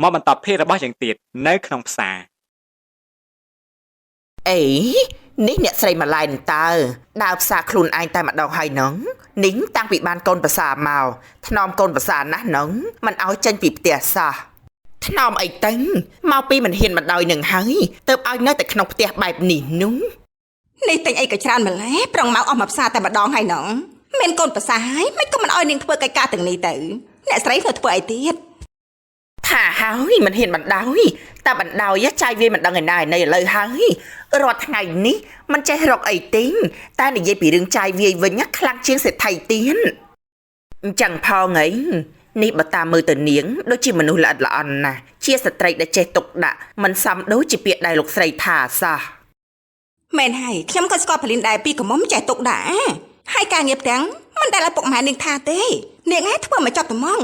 មកបន្តភាគរបស់យើងទៀតនៅក្នុងផ្សារ អេនេះអ្នកស្រីម៉ាឡែនតើដើរផ្សារខ្លួនឯងតែម្ដងហើយហ្នឹងនីងតាំងពីបានកូនប្រសាមកថ្នមកូនប្រសាណាស់ហ្នឹងមិនឲ្យចេញពីផ្ទះសោះថ្នមអីទៅមកពីមិនហ៊ានបណ្ដោយនឹងហើយទៅឲ្យនៅតែក្នុងផ្ទះបែបនេះនោះ នេះទិញអីក៏ច្រើនម្ល៉េះប្រងមកអស់មកផ្សារតែម្ដងហើយណងមានកូនប្រសាហើយមិនក៏មិនអោយនាងធ្វើកិច្ចការទាំងនេះទៅអ្នកស្រីធ្វើធ្វើអីទៀត ថាហើយមិនហ៊ានបណ្ដោយតែបណ្ដោយចាយវាមិនដឹងឯណាឯណីឥឡូវហើយរាល់ថ្ងៃនេះមិនចេះរកអីទិញតែនិយាយពីរឿងចាយវាយវិញណាខ្លាំងជាងសេដ្ឋីទៀតអញ្ចឹងផងអីនេះបើតាមមើលទៅនាងដូចជាមនុស្សល្អិតល្អន់ណាស់ជាស្ត្រីដែលចេះទុកដាក់មិនសមដូចជាពាក្យដែលលោកស្រីថាសោះ មែនហើយខ្ញុំក៏ស្គាល់ផលិនដែរពីកំមុំចេះទុកដាក់ហើយការងារផ្ទាំងមិនដែលឲ្យពុកម៉ែនាងថាទេនាងឯងធ្វើមកចប់ត្មង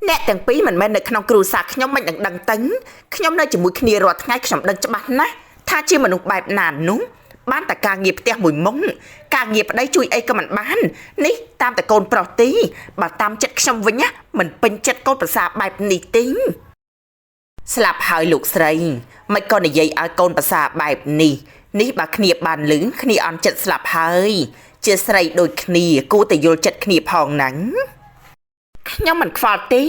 អ្នកទាំងពីរមិនមែននៅក្នុងគ្រួសារខ្ញុំមិនដឹងដឹងទៅខ្ញុំនៅជាមួយគ្នារាល់ថ្ងៃខ្ញុំដឹងច្បាស់ណាស់ថាជាមនុស្សបែបណានោះបានតែការងារផ្ទះមួយមុងការងារប្តីជួយអីក៏មិនបាននេះតាមតែកូនប្រុសទេបើតាមចិត្តខ្ញុំវិញណាមិនពេញចិត្តកូនប្រសាបែបនេះទេស្លាប់ហើយលោកស្រីមិនក៏និយាយឲ្យកូនប្រសាបែបនេះនេះបើគ្នាបានលឺគ្នាអន់ចិត្តស្លាប់ហើយជាស្រីដូចគ្នាគួរតែយល់ចិត្តគ្នាផងហ្នឹង ខ្ញុំមិនខ្វល់ទេ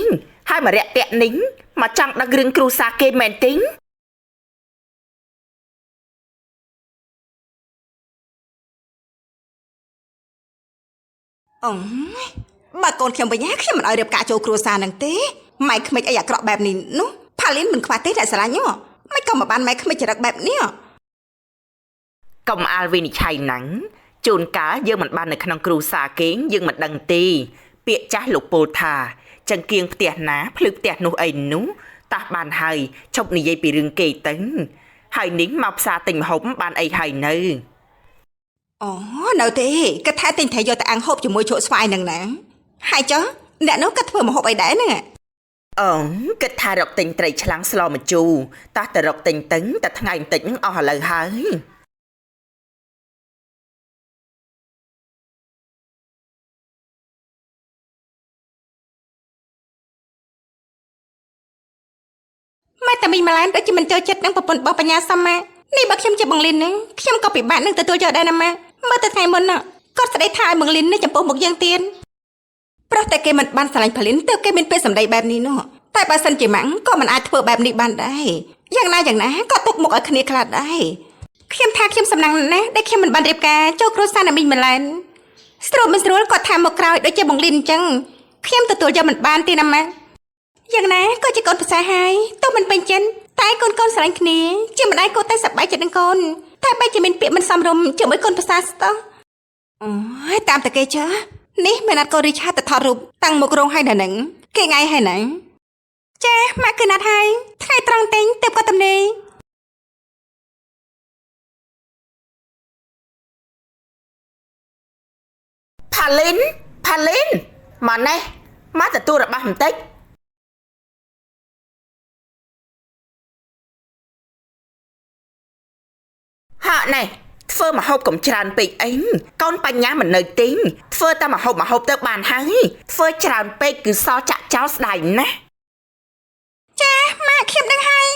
ហើយមករយៈតាក់នេះមកចង់ដឹងរឿងគ្រួសារគេមែនទេ អងបើកូនខ្ញុំវិញណាខ្ញុំមិនអោយរៀបការចូលគ្រួសារនឹងទេម៉ែក្មេចអីអាក្រក់បែបនេះនោះផាលីនមិនខ្វះទេអ្នកស្រឡាញ់ហ៎មិនក៏មកបានម៉ែក្មេចចរិតបែបនេះហ៎ កុំអាលវិនិច្ឆ័យណាំងជួនកាលយើងមិនបាននៅក្នុងគ្រួសារគេយើងមិនដឹងទេពាក្យចាស់លោកពោលថាចង្គៀងផ្ទះណាភ្លឺផ្ទះនោះអីនោះតោះបានហើយឈប់និយាយពីរឿងគេទៅហើយនេះមកផ្សារទិញម្ហូបបានអីហើយនៅ អូនៅទេគាត់ថាទិញត្រីយកទៅអាំងហូបជាមួយជ្រក់ស្វាយនឹងណាហើយចុះអ្នកនោះគាត់ធ្វើម្ហូបអីដែរហ្នឹង អងគិតថារកទិញត្រីឆ្លាំងស្លម្ជូរតោះតែរកទិញទៅតែថ្ងៃបន្តិចហ្នឹងអស់ឥឡូវហើយ ម៉ែតែមីងម៉ាឡែនដូចជាមិនចូលចិត្តនឹងប្រពន្ធរបស់បញ្ញាសមម៉ានេះបើខ្ញុំជាបងលីនហ្នឹងខ្ញុំក៏ពិបាកនឹងទទួលយកដែរណាម៉ាមើលទៅថ្ងៃមុនណាគាត់ស្ដីថាឲ្យបងលីននេះចំពោះមុខយើងទៀតប្រុសតែគេមិនបានស្រឡាញ់ផលិនទើបគេមានពេលសម្ដីបែបនេះនោះតែបើសិនជាម៉ាំងក៏មិនអាចធ្វើបែបនេះបានដែរយ៉ាងណាយ៉ាងណាក៏ទុកមុខឲ្យគ្នាខ្លះដែរខ្ញុំថាខ្ញុំសំណាងណាស់ដែលខ្ញុំមិនបានរៀបការចូលគ្រួសារណាមីងម៉ាឡែនស្រួលមិនស្រួលគាត់ថាមកក្រោយដូចជាបងលីនអញ្ចឹងខ្ញុំទទួលយកមិនបានទេណាម៉ា យ៉ាងណាក៏ជាកូនប្រសាហើយទោះមិនពេញចិត្តតែកូនកូនស្រឡាញ់គ្នាជាម្ដាយគួរតែសប្បាយចិត្តនឹងកូនតែបែរជាមានពាក្យមិនសមរម្យជាមួយកូនប្រសាស្ទោះអូយតាមតែគេចានេះមិនណាត់កូនរីឆាតទៅថតរូបតាំងមុខរោងហើយនៅនឹងគេថ្ងៃហើយណាចាម៉ាក់គឺណាត់ហើយថ្ងៃត្រង់តែងទើបគាត់ទំនេរ ផាលីនផាលីនមកនេះមកទទួលរបស់បន្តិចហាក់នេះធ្វើម្ហូបកុំច្រើនពេកអីកូនបញ្ញាមិននៅទិញធ្វើតែម្ហូបម្ហូបទៅបានហើយធ្វើច្រើនពេកគឺសល់ចាក់ចោលស្ដាយណាស់ ចាម៉ាក់ខ្ញុំដឹងហើយ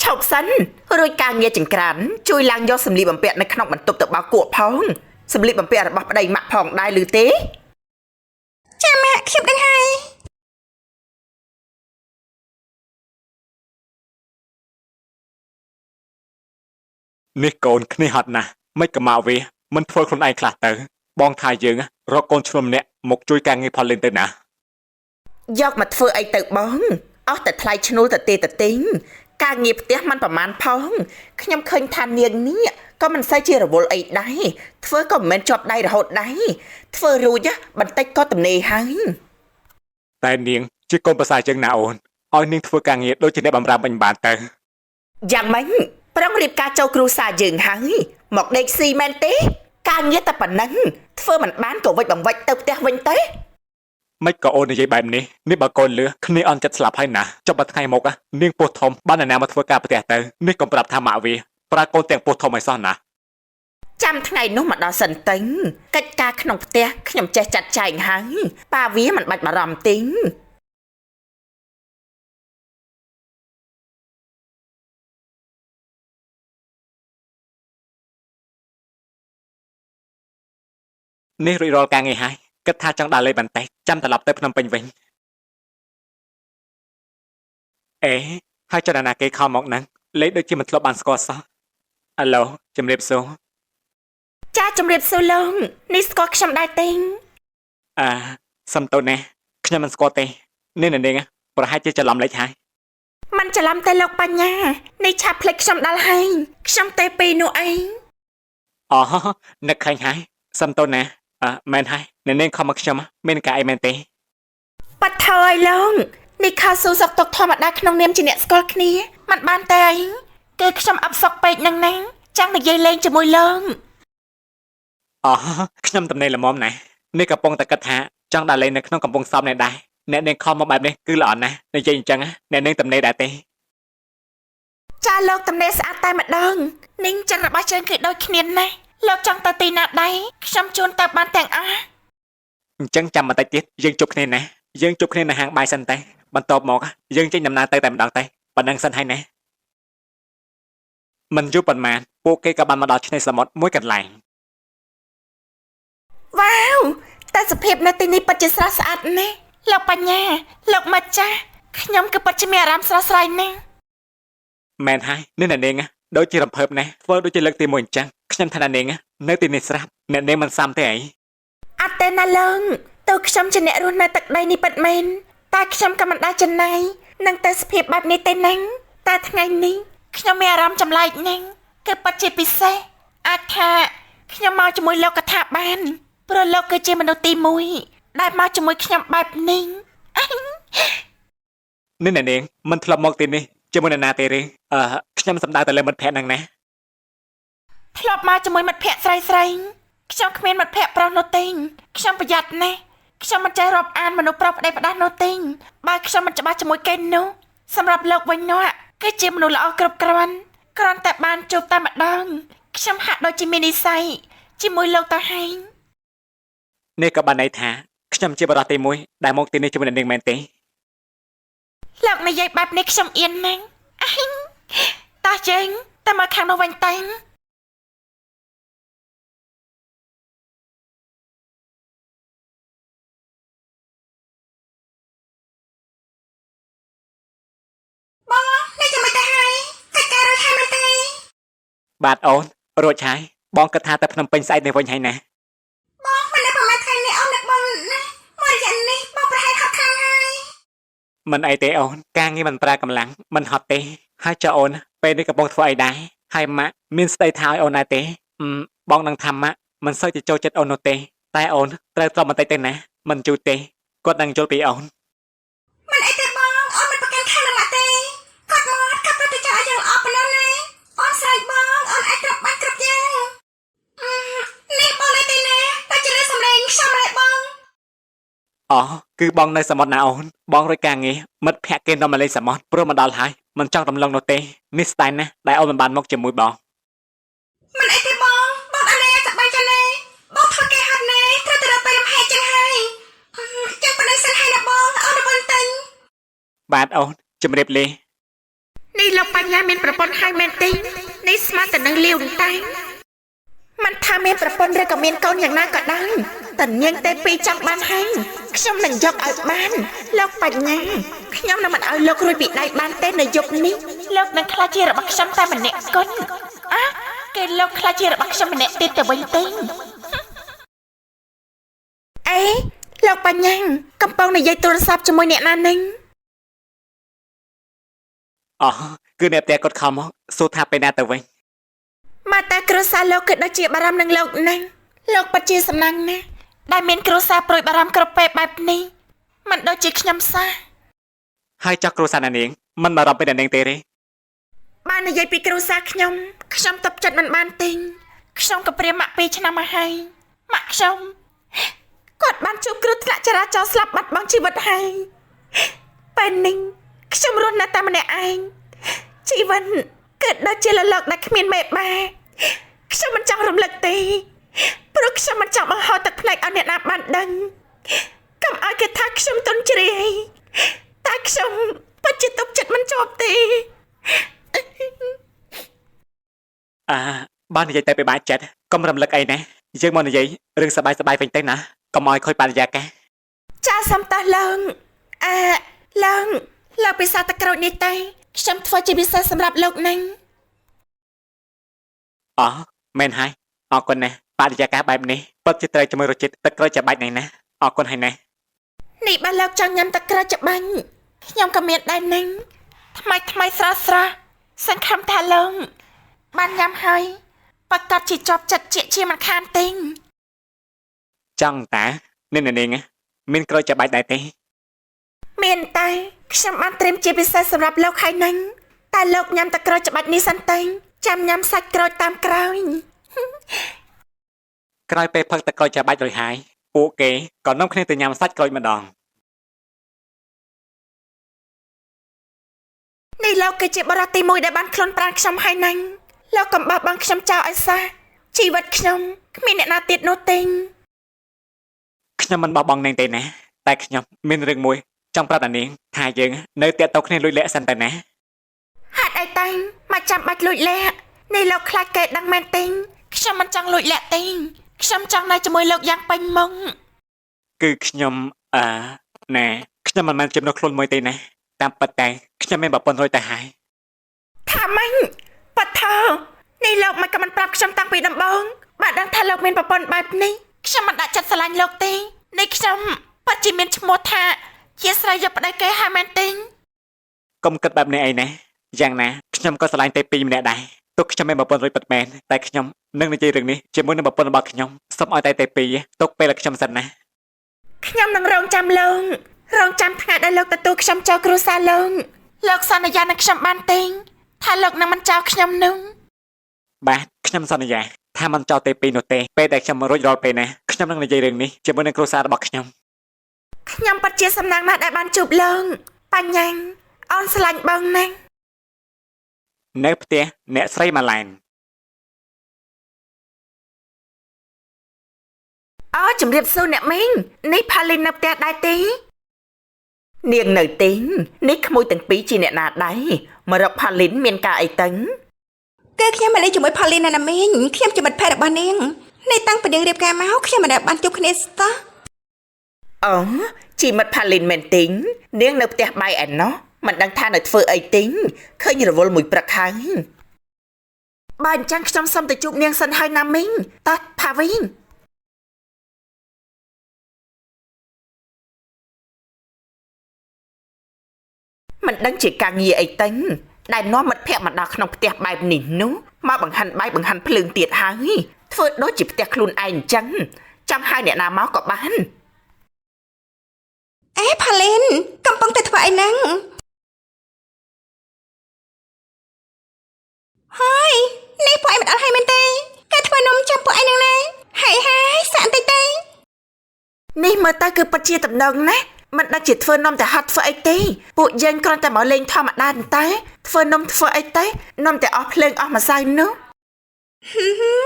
ឈប់សិនរួចការងារចង្ក្រានជួយឡើងយកសម្លៀកបំពាក់នៅក្នុងបន្ទប់ទៅបោកគក់ផងសម្លៀកបំពាក់របស់ប្តីម៉ាក់ផងដែរឬទេ ចាម៉ាក់ខ្ញុំដឹងហើយ នេះកូនគ្នាហត់ណាស់មិនក៏មកវាមិនធ្វើខ្លួនឯងខ្លះទៅ បងថាយើងរកកូនឈ្មោះម្នាក់មកជួយការងារផលលិនទៅណា យកមកធ្វើអីទៅបងអស់តែថ្លៃឈ្នួលទៅទេទៅទិញការងារផ្ទះมันប្រមាណផងខ្ញុំឃើញថានាងនេះក៏មិនសូវជារវល់អីដែរធ្វើក៏មិនមែនជាប់ដៃរហូតដែរធ្វើរួចណាបន្តិចក៏ទំនេរហើយ តែនាងជាកូនប្រសាយើងណាអូនឲ្យនាងធ្វើការងារដូចជាអ្នកបម្រើវិញបានទៅ យ៉ាងម៉េចប្រងរៀបការចូលគ្រួសារយើងហើយមកដេកស៊ីមែនទេ ការងារតែប៉ុណ្ណឹងធ្វើមិនបានក៏វិចបង្វិចទៅផ្ទះវិញទេ មិនក៏អូននិយាយបែបនេះនេះបើកូនលឺគ្នាអន់ចិត្តស្លាប់ហើយណាចុះបើថ្ងៃមុខនាងពោះធំបានអ្នកណាមកធ្វើការផ្ទះទៅនេះកុំប្រាប់ថាម៉ាក់វាប្រើកូនទាំងពោះធំឲ្យសោះណា ចាំថ្ងៃនោះមកដល់សិនទៅកិច្ចការក្នុងផ្ទះខ្ញុំចេះចាត់ចែងហើយប៉ាវាមិនបាច់បារម្ភទេ នេះរួចរាល់ការងារហើយគិតថាចង់ដើរលេងបន្តិចចាំត្រឡប់ទៅភ្នំពេញវិញអេហើយចរណាគេខំមកហ្នឹងលេខដូចជាមិនធ្លាប់បានស្គាល់សោះអាឡូជំរាបសួរ ចាជំរាបសួរលោកនេះស្គាល់ខ្ញុំដែរទេ អាសំទោសណាស់ខ្ញុំមិនស្គាល់ទេនេះនៅនាងប្រហែលជាច្រឡំលេខហើយ មិនច្រឡំទេលោកបញ្ញានេះឆាប់ភ្លេចខ្ញុំដល់ហើយខ្ញុំទេពីនោះអី អូនឹកឃើញហើយសំទោសណាស់អឺមែនហើយនៅនាងខំមកខ្ញុំមានការអីមែនទេ បាត់ថយលោកនេះខោស៊ូសុកទុកធម្មតាក្នុងនាមជាអ្នកស្គាល់គ្នាមិនបានទេអីគឺខ្ញុំអផ្សុកពេកនឹងណាចង់និយាយលេងជាមួយលោក អូខ្ញុំតំណេល្មមណាស់នេះកំពុងតែគិតថាចង់ដើរលេងនៅក្នុងកំពង់សោមនេះដែរអ្នកនាងខំមកបែបនេះគឺល្អណាស់និយាយអញ្ចឹងអ្នកនាងតំណេដែរទេ ចាលោកតំណេស្អាតតែម្ដងនាងចិត្តរបស់យើងគឺដូចគ្នាណាស់លោកចង់ទៅទីណាដែរខ្ញុំជូនទៅបានទាំងអស់ អញ្ចឹងចាំបន្តិចទៀតយើងជួបគ្នាណាយើងជួបគ្នានៅហាងបាយសិនតែបន្ទាប់មកយើងចេញដំណើរទៅតែម្ដងតែប៉ុណ្ណឹងសិនហើយណាមិនយូរប៉ុន្មានពួកគេក៏បានមកដល់ឆ្នេរសមុទ្រមួយកន្លែង វ៉ាវតែសភាពនៅទីនេះពិតជាស្រស់ស្អាតណាស់លោកបញ្ញាលោកម្ចាស់ខ្ញុំគឺពិតជាមានអារម្មណ៍ស្រស់ស្រាយណាស់ មែនហើយនេះអ្នកនាងដូចជារំភើបណាស់ធ្វើដូចជាលើកទី1អញ្ចឹងខ្ញុំថាអ្នកនាងនៅទីនេះស្រាប់អ្នកនាងមិនសាំទេអី អត់ទេណាលោកទោះខ្ញុំជាអ្នករស់នៅទឹកដីនេះពិតមែនតែខ្ញុំក៏មិនដែលចំណាយនឹងទៅសភាពបែបនេះទេណាតែថ្ងៃនេះខ្ញុំមានអារម្មណ៍ចម្លែកណាស់គឺពិតជាពិសេសអាចថាខ្ញុំមកជាមួយលោកកថាបានព្រោះលោកគឺជាមនុស្សទី1ដែលមកជាមួយខ្ញុំបែបនេះ នេះអ្នកនាងមិនធ្លាប់មកទីនេះជាមួយអ្នកណាទេឬអឺខ្ញុំសំដៅទៅលើមិត្តភក្តិហ្នឹងណា ធ្លាប់មកជាមួយមិត្តភក្តិស្រីស្រីខ្ញុំគ្មានមិត្តភក្តិប្រុសនោះទេខ្ញុំប្រយ័ត្នណាស់ខ្ញុំមិនចេះរាប់អានមនុស្សប្រុសប្តីផ្ដាស់នោះទេបើខ្ញុំមិនច្បាស់ជាមួយគេនោះសម្រាប់លោកវិញនោះគឺជាមនុស្សល្អគ្រប់គ្រាន់គ្រាន់តែបានជួបតែម្ដងខ្ញុំហាក់ដូចជាមាននិស្ស័យជាមួយលោកទៅហើយ នេះក៏បានន័យថាខ្ញុំជាបរិសុទ្ធទី1ដែលមកទីនេះជាមួយអ្នកនាងមែនទេ លោកនិយាយបែបនេះខ្ញុំអៀនណាស់អះតោះយើងតែមកខាងនោះវិញតែង បងនេះចាំមិនទៅហើយកិច្ចការរួចហើយមែនទេ បាទអូនរួចហើយបងគិតថាទៅភ្នំពេញស្អែកនេះវិញហើយណា បងមិននៅប្រហែលថ្ងៃនេះអូននឹកបងណាមករយៈនេះបងប្រហែលហត់ខ្លាំងហើយ មិនអីទេអូនការងារមិនប្រើកម្លាំងមិនហត់ទេហើយចុះអូនពេលនេះកំពុងធ្វើអីដែរហើយម៉ាក់មានស្ដីថាឲ្យអូនដែរទេអឺបងនឹងថាម៉ាក់មិនសូវជាចូលចិត្តអូននោះទេតែអូនត្រូវទ្រាំបន្តិចទៅណាមិនយូរទេគាត់នឹងយល់ពីអូន មិនអីទេបងអូនមិនប្រកាន់ខាងនឹងម៉ាក់ទេគាត់មកគាត់ប្រតិចាឲ្យយើងល្អប៉ុណ្ណោះណាអូនស្រែកបងអូនអាចត្រាប់បានគ្រប់យ៉ាងអឺនេះបងនៅទីណាតែជាលើសំឡេងខ្ញុំហើយបង អូគឺបងនៅសមុទ្រណាអូនបងរួចការងារមិត្តភក្តិគេនាំមកលេងសមុទ្រព្រោះមកដល់ហើយមិនចង់រំលងនោះទេនេះស្ដាយណាស់ដែលអូនមិនបានមកជាមួយបង មិនអីទេបងបងអត់លេសប្បាយចាស់ណាបងធ្វើគេហត់ណាត្រូវទៅរកពេលលំហែចឹងហើយអឺចឹងប៉ុណ្ណឹងសិនហើយណាបងអូនរវល់ទិញ បាទអូនជម្រាបលា នេះលោកបញ្ញាមានប្រពន្ធហើយមែនទេនេះស្មានតែនឹងលាវនឹងតែងមិនថាមានប្រពន្ធឬក៏មានកូនយ៉ាងណាក៏ដោយតែនាងទេពីរចង់បានហើយខ្ញុំនឹងយកឲ្យបានលោកបញ្ញាខ្ញុំនឹងមិនឲ្យលោករួចពីដៃបានទេនៅយប់នេះលោកនឹងខ្លាចជារបស់ខ្ញុំតែម្នាក់គត់អាគេលោកខ្លាចជារបស់ខ្ញុំម្នាក់ទៀតទៅវិញទេអេលោកបញ្ញាកំពុងនិយាយទូរស័ព្ទជាមួយអ្នកណានឹង អូគឺអ្នកផ្ទះគាត់ខំមកសួរថាពេលណាទៅវិញ មកតែគ្រួសារលោកគឺដូចជាបារម្ភនឹងលោកណាស់លោកពិតជាសំណាងណាស់ដែលមានគ្រួសារព្រួយបារម្ភគ្រប់ពេលបែបនេះមិនដូចជាខ្ញុំសោះ ហើយចោះគ្រួសារអ្នកនាងមិនបារម្ភពីអ្នកនាងទេទេ បាននិយាយពីគ្រួសារខ្ញុំខ្ញុំតបចិត្តមិនបានទេខ្ញុំក៏ព្រាមម៉ាក់2ឆ្នាំមកហើយម៉ាក់ខ្ញុំគាត់បានជួបគ្រោះថ្នាក់ចរាចរណ៍ស្លាប់បាត់បង់ជីវិតហើយពេលនេះខ្ញុំរស់នៅតែម្នាក់ឯងជីវិតគឺដូចជាលលកដែលគ្មានមេបាខ្ញុំមិនចង់រំលឹកទេព្រោះខ្ញុំមិនចង់បង្ហូរទឹកភ្នែកឲ្យអ្នកណាបានដឹងកុំឲ្យគេថាខ្ញុំទន់ជ្រាយតែខ្ញុំពិតជាទប់ចិត្តមិនជាប់ទេ អាបាននិយាយតែពិបាកចិត្តកុំរំលឹកអីណា យើងមកនិយាយរឿងសប្បាយៗវិញទៅណាកុំឲ្យខូចបរិយាកាស ចាសំតោះឡើងអើឡើងលោកពិសាទឹកក្រូចនេះទេខ្ញុំធ្វើជាពិសេសសម្រាប់លោកនឹង អោះមែនហើយអរគុណណាស់បរិយាកាសបែបនេះពិតជាត្រូវជាមួយរសជាតិទឹកក្រូចច្របាច់នេះណាអរគុណហើយណាស់ នេះបើលោកចង់ញ៉ាំទឹកក្រូចច្បាញ់ខ្ញុំក៏មានដែរនឹងថ្មីថ្មីស្រស់ស្រស់សង្ឃឹមថាលោកបានញ៉ាំហើយប្រកាសជាជាប់ចិត្តជាជាមិនខានទេ ចង់តានេះអ្នកនាងមានក្រូចច្របាច់ដែរទេ មានតែខ្ញុំបានត្រៀមជាពិសេសសម្រាប់លោកហើយនឹងតែលោកញ៉ាំទឹកក្រូចច្បាច់នេះសិនទេចាំញ៉ាំសាច់ក្រូចតាមក្រោយ ក្រោយពេលផឹកទឹកក្រូចច្របាច់រួចហើយពួកគេក៏នាំគ្នាទៅញ៉ាំសាច់ក្រូចម្ដង នេះលោកគឺជាបរិសទីមួយដែលបានខ្លួនប្រាណខ្ញុំហើយនឹងលោកកំបោះបង់ខ្ញុំចោលឲ្យសោះជីវិតខ្ញុំគ្មានអ្នកណាទៀតនោះទេ ខ្ញុំមិនបោះបង់នាងទេណាតែខ្ញុំមានរឿងមួយចង់ប្រាប់ដល់នាងថាយើងនៅតាក់ទងគ្នាលួចលាក់សិនទៅណា ហេតុអីតែមកចាំបាច់លួចលាក់នេះលោកខ្លាចគេដឹងមែនទេខ្ញុំមិនចង់លួចលាក់ទេខ្ញុំចង់នៅជាមួយលោកយ៉ាងពេញមុខ គឺខ្ញុំអឺណែខ្ញុំមិនមែនជាមនុស្សខ្លួនមួយទេណាតាមពិតតែខ្ញុំមានប្រពន្ធរួចទៅហើយ ថាម៉េចប៉ាថោនេះលោកមិនក៏មិនប្រាប់ខ្ញុំតាំងពីដំបូងបើដឹងថាលោកមានប្រពន្ធបែបនេះខ្ញុំមិនដាក់ចិត្តស្រឡាញ់លោកទេនេះខ្ញុំពិតជាមានឈ្មោះថាជាស្រីយកប្តីគេហើយមែនទេ កុំគិតបែបនេះអីណាយ៉ាងណាខ្ញុំក៏ស្រឡាញ់តែពីរម្នាក់ដែរទោះខ្ញុំមានប្រពន្ធរួចពិតមែនតែខ្ញុំនឹងនិយាយរឿងនេះជាមួយនឹងប្រពន្ធរបស់ខ្ញុំសូមឲ្យតែតែពីរទុកពេលឲ្យខ្ញុំសិនណា ខ្ញុំនឹងរងចាំលោករងចាំថ្ងៃដែលលោកទទួលខ្ញុំចូលគ្រួសារលោកលោកសន្យានឹងខ្ញុំបានទេថាលោកនឹងមិនចោលខ្ញុំនោះ បាទខ្ញុំសន្យាថាមិនចោលទេពីរនោះទេពេលដែលខ្ញុំរួចរាល់ពេលណាខ្ញុំនឹងនិយាយរឿងនេះជាមួយនឹងគ្រួសាររបស់ខ្ញុំ ខ្ញុំពិតជាសំណាងណាស់ដែលបានជួបលោកបញ្ញាអូនស្រឡាញ់បងណាស់ នៅផ្ទះអ្នកស្រីម៉ាឡែន អូជំរាបសួរអ្នកមីងនេះផាលីននៅផ្ទះដែរទេនាងនៅទេនេះក្មួយទាំងពីរជាអ្នកណាដែរមករកផាលីនមានការអីទៅ គឺខ្ញុំមកលេងជាមួយផូលីនណាណាមីងខ្ញុំជាមិត្តភក្តិរបស់នាងនេះតាំងពីនាងរៀបការមកខ្ញុំមិនដែលបានជួបគ្នាស្ទោះ អូជីមិត្តផាលីនមែនទេនាងនៅផ្ទះបាយឯណោះមិនដឹងថានៅធ្វើអីទេឃើញរវល់មួយព្រឹកហើយបើអញ្ចឹងខ្ញុំសុំទៅជួបនាងសិនហើយណាមីងតោះផាវីនមិនដឹងជាការងារអីទេដែលនាំមិត្តភក្តិមកដល់ក្នុងផ្ទះបែបនេះនោះមកបង្ហាន់បាយបង្ហាន់ភ្លើងទៀតហើយធ្វើដូចជាផ្ទះខ្លួនឯងអញ្ចឹងចង់ហៅអ្នកណាមកក៏បាន អេផូលីនកំពុងតែធ្វើអីហ្នឹងហើយនេះពួកឯងមិនដល់ហើយមែនទេគេធ្វើនំចាំពួកឯងហ្នឹងណាហើយហើយសាក់បន្តិចទេ នេះមើលទៅគឺពិតជាតំណងណាស់មិនដឹងជាធ្វើនំតែហត់ធ្វើអីទេពួកយើងគ្រាន់តែមកលេងធម្មតាតែធ្វើនំធ្វើអីទេនំតែអស់ភ្លើងអស់ម្សៅនោះ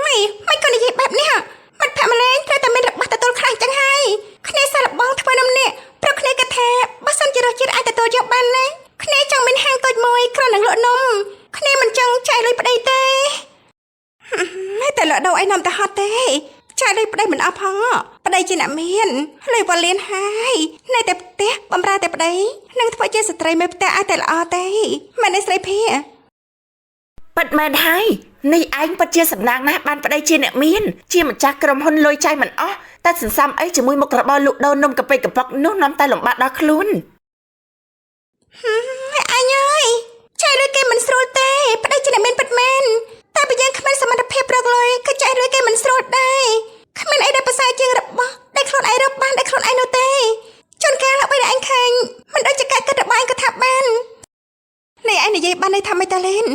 ម៉េមិនក៏និយាយបែបនេះហ่ะមិត្តភក្តិម្លែងត្រូវតែមានរបស់ទទួលខ្លាំងចឹងហើយគ្នាសារបងធ្វើនំនេះព្រោះគ្នាគិតថាបើសិនជារសជាតិអាចទទួលយកបានណាគ្នាចង់មានហាងតូចមួយគ្រាន់នឹងលក់នំគ្នាមិនចង់ចាយលុយប្តីទេហឹមតែលក់ដូរអីនំតែហត់ទេចាយលុយប្តីមិនអស់ផងប្តីជាអ្នកមានលុយវលៀនហើយនៅតែផ្ទះបំរើតែប្តីនឹងធ្វើជាស្ត្រីមេផ្ទះឲ្យតែល្អទេមែនទេស្រីភា ពិតមែនហើយនេះឯងពិតជាសំណាងណាស់បានប្តីជាអ្នកមានជាម្ចាស់ក្រុមហ៊ុនលុយចាយមិនអស់តែសន្សំអីជាមួយមុខរបរលក់ដូរនំកាពិកំប៉ុកនោះនាំតែលំបាកដល់ខ្លួន អញអើយចែកលុយគេមិនស្រួលទេប្តីជាអ្នកមានពិតមែនតែបើយើងគ្មានសមត្ថភាពរកលុយក៏ចែកលុយគេមិនស្រួលដែរគ្មានអីដែលប្រសើរជាងរបស់ដែលខ្លួនឯងរកបានដែលខ្លួនឯងនោះទេជួនកាលអ្វីដែលអញឃើញមិនដូចជាការគិតរបស់អញក៏ថាបាននេះឯងនិយាយបានន័យថាម៉េចតាលេន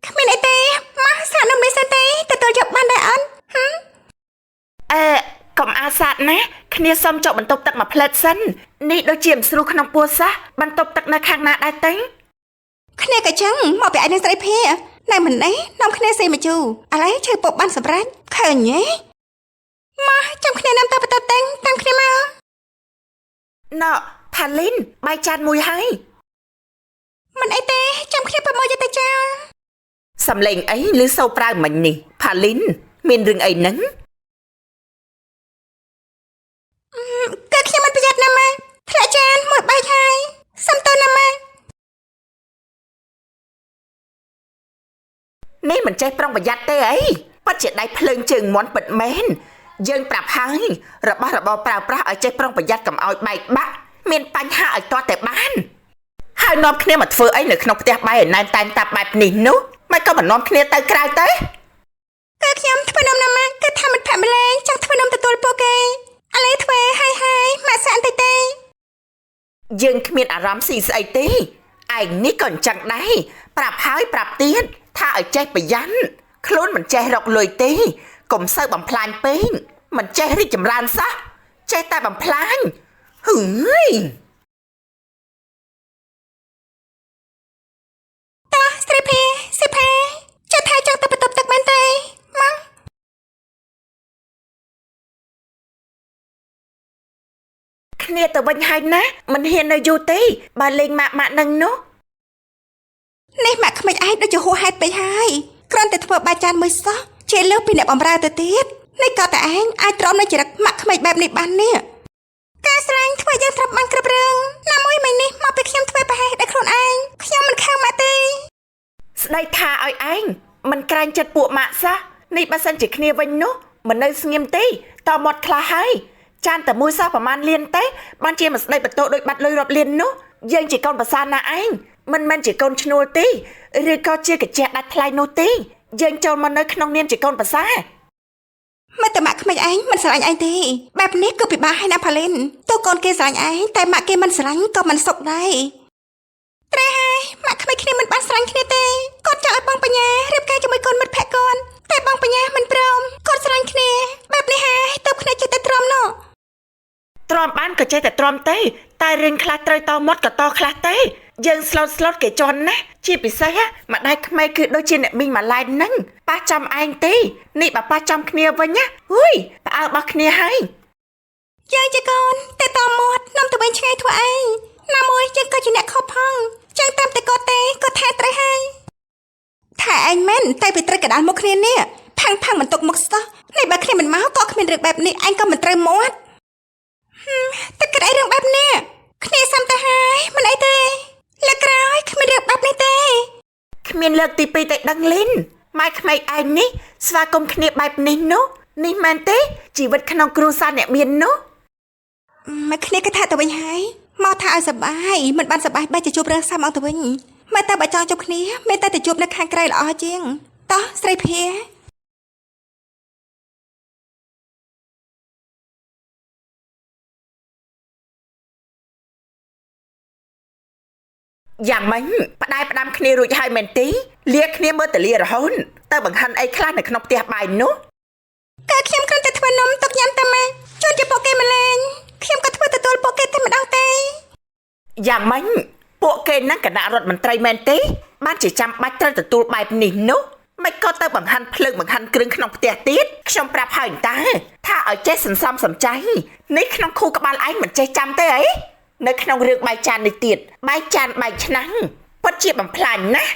គ្មានអីទេមកសាកនំនេះសិនទេទទួលយកបានដែរអត់ហឹម អឺកុំអាសាតណាគ្នាសុំចុះបន្ទប់ទឹកមួយផ្លែតសិននេះដូចជាមិនស្រួលក្នុងពោះសោះបន្ទប់ទឹកនៅខាងណាដែរទេ គ្នាក៏ចឹងមកពីឯងនឹងស្រីភាណែមិននេះនាំគ្នាស៊ីមកជូឥឡូវឈើពុកបានសម្រេចឃើញទេមកចាំគ្នានាំទៅបន្ទប់តាំងតាមគ្នាមក ណ៎ផាលីនបាយចានមួយហើយ មិនអីទេចាំគ្នាប្រមូលយកទៅចោល សំលេងអីឬសូប្រាវមិញនេះផាលីន មានរឿងអីហ្នឹង គឺខ្ញុំមិនប្រយ័ត្នណាម៉ាក់ធ្លាក់ចានមួយបែកហើយសុំទោសណាម៉ាក់ នេះមិនចេះប្រុងប្រយ័ត្នទេអីពិតជាដៃភ្លើងជើងមន់ពិតមែនយើងប្រាប់ហើយរបស់របរប្រើប្រាស់ឲ្យចេះប្រុងប្រយ័ត្នកុំឲ្យបែកបាក់មានបញ្ហាឲ្យទាល់តែបានហើយនាំគ្នាមកធ្វើអីនៅក្នុងផ្ទះបាយឲ្យណែនតែងតាប់បែបនេះនោះមិនក៏មិននាំគ្នាទៅក្រៅទេ គឺខ្ញុំធ្វើនំណាម៉ាក់គឺថាមិត្តភក្តិម្លែងចង់ធ្វើនំទទួលពួកគេឥឡូវធ្វើហើយហើយម៉ាក់សាក់បន្តិចទេ យើងគ្មានអារម្មណ៍ស៊ីស្អីទេឯងនេះក៏អញ្ចឹងដែរប្រាប់ហើយប្រាប់ទៀតថាឲ្យចេះប្រយ័ត្នខ្លួនមិនចេះរកលុយទេកុំសូវបំផ្លាញពេកមិនចេះរីកចម្រើនសោះចេះតែបំផ្លាញហឺយ តោះស្រីភីសិផាចុះថាចង់ទៅបន្ទប់ទឹកមែនទេមក គ្នាទៅវិញហើយណាមិនហ៊ាននៅយូរទេបើលេងម៉ាក់ម៉ាក់នឹងនោះ នេះម៉ាក់ក្មេកឯងដូចជាហួសហេតុពេកហើយគ្រាន់តែធ្វើបាយចានមួយសោះជាលើសពីអ្នកបំរើទៅទៀតនេះក៏តែឯងអាចទ្រាំនឹងចរិតម៉ាក់ក្មេកបែបនេះបាននេះការស្រឡាញ់ធ្វើយើងទ្រាំបានគ្រប់រឿងណាមួយមិញនេះមកពីខ្ញុំធ្វើប្រហែសដោយខ្លួនឯងខ្ញុំមិនខឹងម៉ាក់ទេ ស្ដីថាឲ្យឯងមិនក្រែងចិត្តពួកម៉ាក់សោះនេះបើសិនជាគ្នាវិញនោះមិននៅស្ងៀមទេតមាត់ខ្លះហើយចានតែមួយសោះប្រហែលលានទេបានជាមកស្ដីបន្ទោដូចបាត់លុយរាប់លាននោះយើងជាកូនប្រសាណាឯងមិនមែនជាកូនឈ្នួលទេឬក៏ជាកាជះដាច់ថ្លៃនោះទេយើងចូលមកនៅក្នុងនាមជាកូនប្រសា មិនតែម៉ាក់ក្មេកឯងមិនស្រឡាញ់ឯងទេបែបនេះគឺពិបាកហើយណាផាលីនទោះកូនគេស្រឡាញ់ឯងតែម៉ាក់គេមិនស្រឡាញ់ក៏មិនសុខដែរត្រេះហើយម៉ាក់ក្មេកគ្នាមិនបានស្រឡាញ់គ្នាទេគាត់ចង់ឲ្យបងបញ្ញារៀបការជាមួយកូនមិត្តភក្តិគាត់តែបងបញ្ញាមិនព្រមគាត់ស្រឡាញ់គ្នាបែបនេះហើយទៅគ្នាចិត្តតែទ្រាំនោះ ទ្រាំបានក៏ចេះតែទ្រាំទេតែរឿងខ្លះត្រូវតមាត់ក៏តខ្លះទេយើងស្លូតស្លូតគេជន់ណាស់ជាពិសេសម្ដាយក្មេកគឺដូចជាអ្នកមីងម៉ាឡែនហ្នឹងប៉ះចំឯងទេនេះបើប៉ះចំគ្នាវិញណាហ៊ុយផ្អើលរបស់គ្នាហើយ យើងជាកូនតែតមាត់នាំទៅវិញឆ្ងាយធ្វើឯងណាមួយយើងក៏ជាអ្នកខុសផងចឹងតាមតែគាត់ទេគាត់ថាត្រូវហើយថាឯងមែនតែវាត្រូវកដាលមុខគ្នានេះផាំងផាំងមិនទុកមុខសោះនេះបើគ្នាមិនមកក៏គ្មានរឿងបែបនេះឯងក៏មិនត្រូវមាត់ហឹមតែគិតអីរឿងបែបនេះគ្នាសំទៅហើយមិនអីទេលើកក្រោយគ្មានរឿងបែបនេះទេ គ្មានលើកទី2តែដឹងលីនម៉ែក្មេកឯងនេះស្វាគមន៍គ្នាបែបនេះនោះនេះមែនទេជីវិតក្នុងគ្រួសារអ្នកមាននោះ មកគ្នាគេថាទៅវិញហើយមកថាឲ្យសប្បាយមិនបានសប្បាយបែរជាជួបរឿងសាមអង្គទៅវិញមកតែបើចង់ជួបគ្នាមានតែទៅជួបនៅខាងក្រៅល្អជាងតោះស្រីភា យ៉ាងម៉េចផ្ដាយផ្ដាំគ្នារួចហើយមែនទេលាគ្នាមើលតលារហូតទៅបង្ហាន់អីខ្លះនៅក្នុងផ្ទះបាយនោះ កើខ្ញុំគ្រាន់តែធ្វើនំទុកញ៉ាំតែមកជូនជាពួកគេមកលេងខ្ញុំក៏ធ្វើទទួលពួកគេតែម្ដងទេ យ៉ាងម៉េចពួកគេនឹងគណៈរដ្ឋមន្ត្រីមែនទេបានជាចាំបាច់ត្រូវទទួលបែបនេះនោះមិនក៏ទៅបង្ហាន់ភ្លើងបង្ហាន់គ្រឿងក្នុងផ្ទះទៀតខ្ញុំប្រាប់ហើយតើថាឲ្យចេះសន្សំសំចៃនេះក្នុងខួរក្បាលឯងមិនចេះចាំទេអីនៅក្នុងរឿងបាយចាននេះទៀតបាយចានបាយឆ្នាំងពិតជាបំផ្លាញណាស់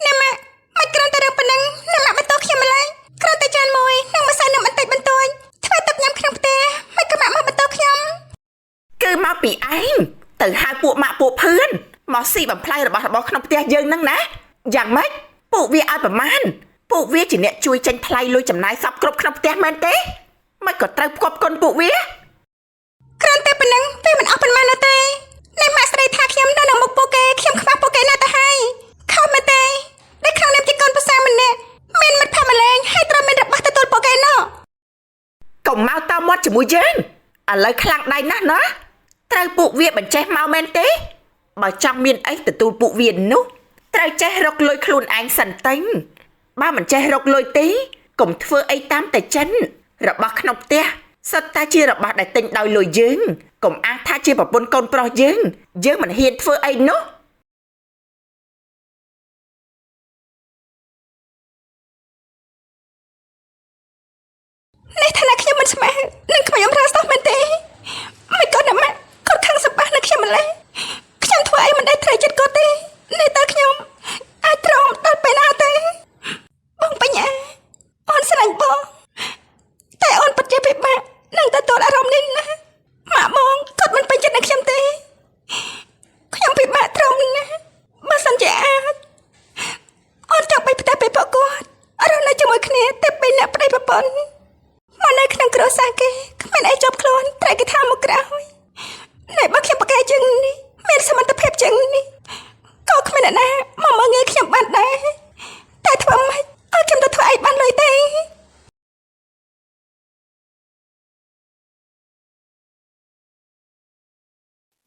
ណែម៉ាក់មិនគ្រាន់តែរឿងប៉ុណ្ណឹងណែម៉ាក់បន្តខ្ញុំម្ល៉េះគ្រាន់តែចានមួយនិងម្សៅនំបន្តិចបន្តួចធ្វើទុកញ៉ាំក្នុងផ្ទះមិនក៏ម៉ាក់មកបន្តខ្ញុំ គឺមកពីឯងទៅហៅពួកម៉ាក់ពួកភឿនមកស៊ីបំផ្លាញរបស់របរក្នុងផ្ទះយើងហ្នឹងណាយ៉ាងម៉េចពួកវាឲ្យប្រមាណពួកវាជាអ្នកជួយចេញថ្លៃលុយចំណាយសពគ្រប់ក្នុងផ្ទះមែនទេមិនក៏ត្រូវផ្គប់គុណពួកវា គ្រាន់តែប៉ុណ្ណឹងវាមិនអស់ប៉ុន្មាននោះទេណែម៉ាក់ស្រីថាខ្ញុំនៅនឹងមុខពួកគេខ្ញុំខ្វះពួកគេណាស់ទៅហើយខុសមែនទេដែលក្នុងនាមជាកូនប្រសាម្នាក់មានមិត្តភក្តិម្លែងហើយត្រូវមានរបស់ទទួលពួកគេនោះ កុំមកតមាត់ជាមួយយើងឥឡូវខ្លាំងដៃណាស់ណាត្រូវពួកវាបញ្ចេះមកមែនទេបើចង់មានអីទទួលពួកវានោះត្រូវចេះរកលុយខ្លួនឯងសិនតិញបើមិនចេះរកលុយទេកុំធ្វើអីតាមតែចិនរបស់ក្នុងផ្ទះសុទ្ធតែជារបស់ដែលទិញដោយលុយយើងកុំអាងថាជាប្រពន្ធកូនប្រុសយើងយើងមិនហ៊ានធ្វើអីនោះ នេះឋានៈខ្ញុំមិនស្មើនឹងខ្ញុំអំរើសោះមែនទេមិនក៏ណាម៉ាក់គាត់ខឹងសប្បាសនឹងខ្ញុំម្លេះខ្ញុំធ្វើអីមិនដែលត្រូវចិត្តគាត់ទេនេះតើខ្ញុំអាចទ្រាំដល់ពេលណាទេបងបញ្ញាអូនស្រឡាញ់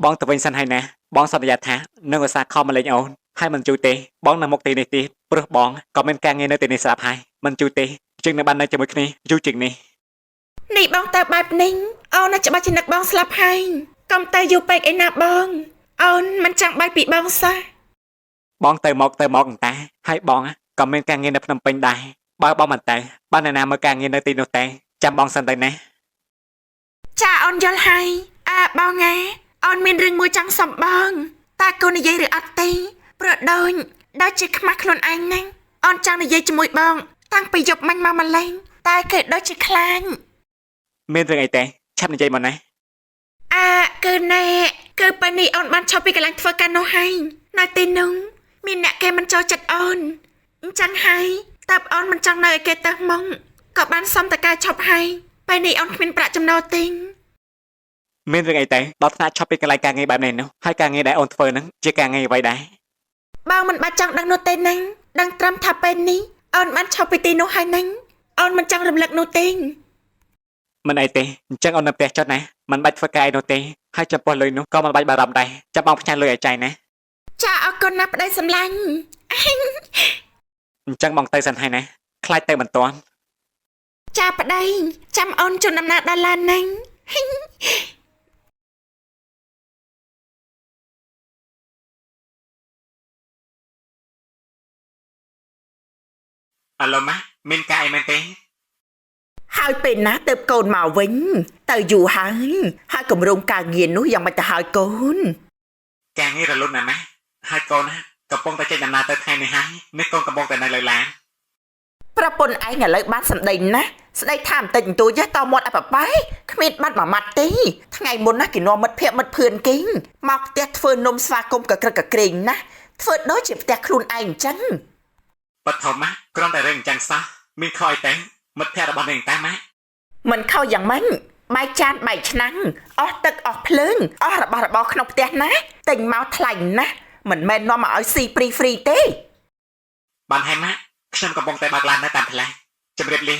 បងទៅវិញសិនហើយណាបងសន្យាថានឹងឧស្សាហ៍ខំមកលេងអូនហើយមិនជួយទេបងនៅមុខទីនេះទៀតព្រោះបងក៏មានការងារនៅទីនេះស្រាប់ហើយមិនជួយទេយើងនឹងបាននៅជាមួយគ្នាយូរជាងនេះ នេះបងទៅបែបនេះអូនណាច្បាស់ជានឹកបងស្លាប់ហើយកុំទៅយូរពេកអីណាបងអូនមិនចង់បែកពីបងសោះ បងទៅមកទៅមកអន្តាហើយបងក៏មានការងារនៅភ្នំពេញដែរបើបងមិនទៅបានអ្នកណាមើលការងារនៅទីនោះទេចាំបងសិនទៅណា ចាអូនយល់ហើយអើបងណាអូនមានរឿងមួយចង់សុំបងតើកូននិយាយឬអត់ទេព្រោះដូចដូចជាខ្មាស់ខ្លួនឯងហ្នឹងអូនចង់និយាយជាមួយបង តាំងពីយប់មិញមកម្លេះតែគឺដូចជាខ្លាច មានរឿងអីទេឆាប់និយាយមកណា អាគឺណែគឺពេលនេះអូនបានឈប់ពីកន្លែងធ្វើការនោះហើយនៅទីនោះមានអ្នកគេមិនចូលចិត្តអូនអញ្ចឹងហើយតើអូនមិនចង់នៅឲ្យគេទៅមកក៏បានសុំតការឈប់ហើយពេលនេះអូនគ្មានប្រាក់ចំណូលទេ មានរឿងអីទេដល់ថ្នាក់ឈប់ពីកន្លែងការងារបែបនេះនោះហើយការងារដែលអូនធ្វើហ្នឹងជាការងារអ្វីដែរ បងមិនបាច់ចង់ដឹងនោះទេណាដឹងត្រឹមថាពេលនេះអូនបានឈប់ពីទីនោះហើយណាអូនមិនចង់រំលឹកនោះទេ មិនអីទេអញ្ចឹងអូននៅផ្ទះចុះណាមិនបាច់ធ្វើការអីនោះទេហើយចំពោះលុយនោះក៏មិនបាច់បារម្ភដែរចាំបងផ្ញើលុយឲ្យចៃណា ចាអរគុណណាស់ប្តីសម្លាញ់ អញ្ចឹងបងទៅសិនហើយណាខ្លាចទៅមិនទាន់ ចាប្តីចាំអូនជូនដំណើរដល់ឡានណា អាឡូម៉ាមានការអីមែនទេ ហើយពេលណាទៅកូនមកវិញ ទៅយូរហើយហើយគម្រោងការងារនោះយ៉ាងម៉េចទៅហើយកូន ការងាររលូនណាស់ណាហើយកូនណាកំពុងតែចេញដំណើរទៅថ្ងៃនេះហើយនេះកូនកំពុងតែនៅលើឡាន ប្រពន្ធឯងឥឡូវបានសម្ដីណាស់ស្ដីថាបន្តិចបន្តួចតមាត់អបបែគ្មានបាត់មួយម៉ាត់ទេថ្ងៃមុនណាគេនាំមិត្តភក្តិមិត្តភឿនគេមកផ្ទះធ្វើនំស្វាគមន៍កក្រឹកកក្រែងណាស់ធ្វើដូចជាផ្ទះខ្លួនឯងអញ្ចឹង បឋមណាគ្រាន់តែរឿងអញ្ចឹងសោះមានខ້ອຍទេមិត្តភក្តិរបស់នាងតាម៉ា មិនខុសយ៉ាងម៉េចបែកចានបែកឆ្នាំងអស់ទឹកអស់ភ្លើងអស់របស់របរក្នុងផ្ទះណាទិញមកថ្លៃណាស់មិនមែននាំមកឲ្យស៊ីព្រីហ្វ្រីទេ បានហើយម៉ាក់ខ្ញុំកំពុងតែបើកឡាននៅតាមផ្លូវជម្រាបលា